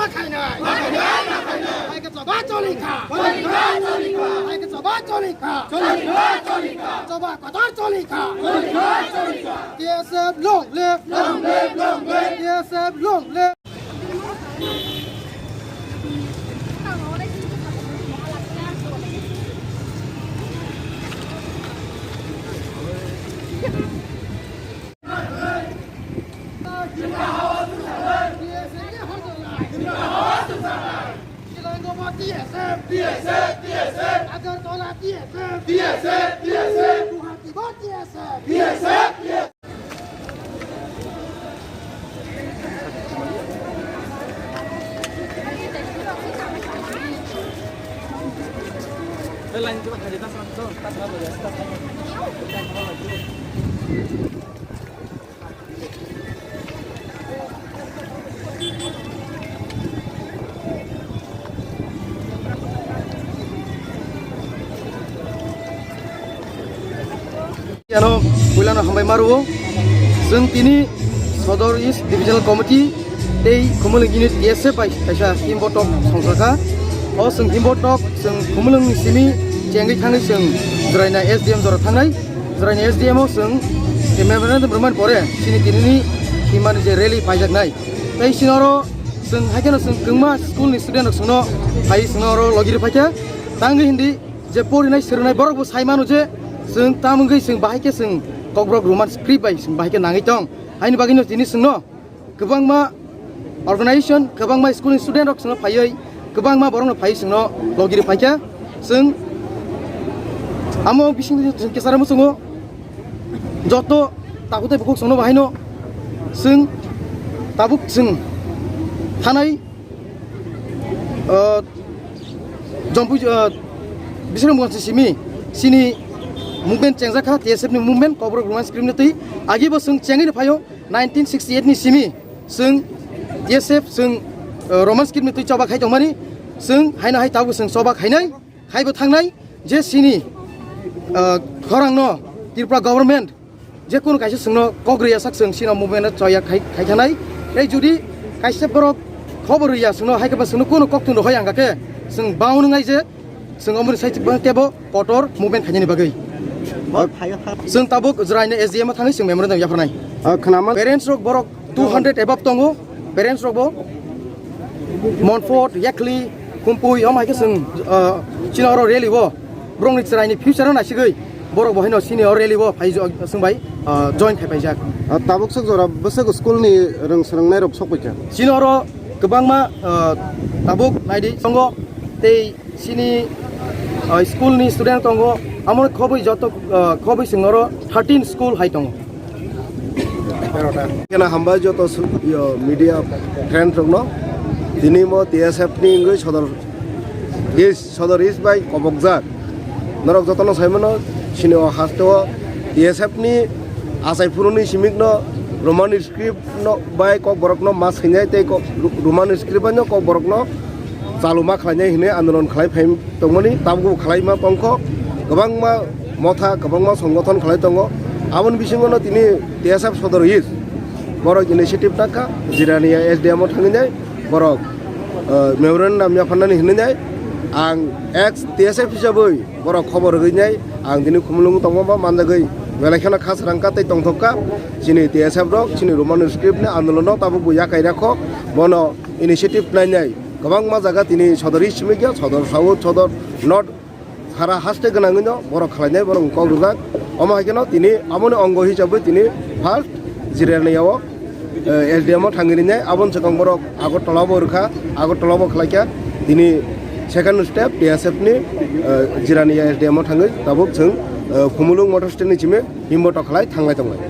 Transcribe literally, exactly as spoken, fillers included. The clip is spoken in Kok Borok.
Hai ke choba choli kha. Hai ke choba choli kha. Choba kotor choli kha. T S F long live. T S F long live. Ano puilano hambai maruo. Chwng tini Sodor East Divisional Committee tei Khumulwng Unit T S F bai kaisa himbotok songjakha. O chwng himbotok chwng Khumulwng ni simi chengwi thangwi chwng Jwraina S D M jora thangnai. Jwraina S D M o chwng memorandum rwmani pore chini tinini himani je rally paijaknai. Tei chini oro chwng hai kheno chwng kwbangma school ni student rok chwngno phai chwngno oro logi rw phaikha. Tangwi hindi je porinai swrwngnai borok bo sai mano je chwng tamungwi chwng bahai khe chwng Kokborok Roman script bai chwng bahai khe nangwi tong. Haini bagwino tini chwngno kwbangma organization, kwbangma school ni student rok chwngno phaiwi kwbangma borokno phaiwi chwngno logi rw phaikha. Chwng amo bisingtwi chwng kesaro muchungo joto takhuk tei bukhuk chwngno bahaino chwng tabuk chwng thanai, ah, Jompui, ah, Bisramganj ni simi chini movement chengjakha, T S F ni movement, Kokborok Roman script ni twi. Agibo chwng chengwi rw phaio nineteen sixty eight ni simi chwng T S F chwng, ah, Roman script ni twi choba khai tongmani. Chwng haino hai tabuk chwng choba khainai, khaibo thangnai je chini, ah, khorangno Tripura government je kunu kaisa chwngno kok rwya sak chwng chini movement no choya khai, khai thanai. Tei jodi kaisa borok khobor rwya chwngno, hai khe ba chwngno kunu koktwng rohoi ang khe chwng bound wngnai je chwng omoni sai tebo kotor movement khainani bagwi. Chwng tabuk Jwraina S D M o thangwi chwng memorandum yapharnai. Ah, khwnama. Parents rok borok two hundred above tongo, parents rok bo Monfort, Yakli, Khumpui, omo hai khe chwng, ah, chini oro rally o borokni chwraini future no naisigwi borok bo haino chini o rally o phai jo-, chwng bai, ah, join khai paijak. Ah, tabuk swk jora bwswk school ni rwng swrwng nai rok sok paikha. Chini oro kwbangma, ah, tabuk naidi tongo tei chini, ah, school ni student tongo, amo khobwi joto, ah, khobwi chwng oro thirteen school hai tongo. Kena hambai joto su-, yo, media friend rokno. Tini mo T S F ni wngwi Sodor East, Sodor East bai kobokjak. Norok jotono saimano, chini o haste o T S F ni achai phuruni simikno Roman script no bai Kokborok no ma swinai tei kok-, Roman script bai no Kokborok no chaluma khlainai hinwi andolon khlai phai tongmani, tabukbo khlaima tongkho, kwbangma motha, kwbangma songothon khlai tongo. Aboni bisingo no tini T S F Sodor East borok initiative nakha, Jirania S D M o thangwi nai borok, eh, memorandum yapharnani hinwi nai. Ang ex T S F hisabwi borok khobor rwgwi nai, ang tini Khumulwng tongma ba manjagwi belai kheno kha srangkha tei tongthokka. Chini T S F rok chini Roman script ni andolon no tabukbo yakai rakho, bono initiative nainai. Kwbangma jaga tini Sodor East simi khe, Sodor South, Sodor North, sara haste gwnangwi no borok khlainai, borok kok rwjak. Omo hai kheno tini amoni ongo hisabwi tini first Jirania o, eh, S D M o thangwi rinai. Aboni swkang borok Agartala bo rwkha, Agartala bo khlaikha. Tini second step T S F ni, eh, Jirania S D M o thangwi tabuk chwng, eh, Khumulwng motor stand ni simi himbo tokhlai thanglai tonglai.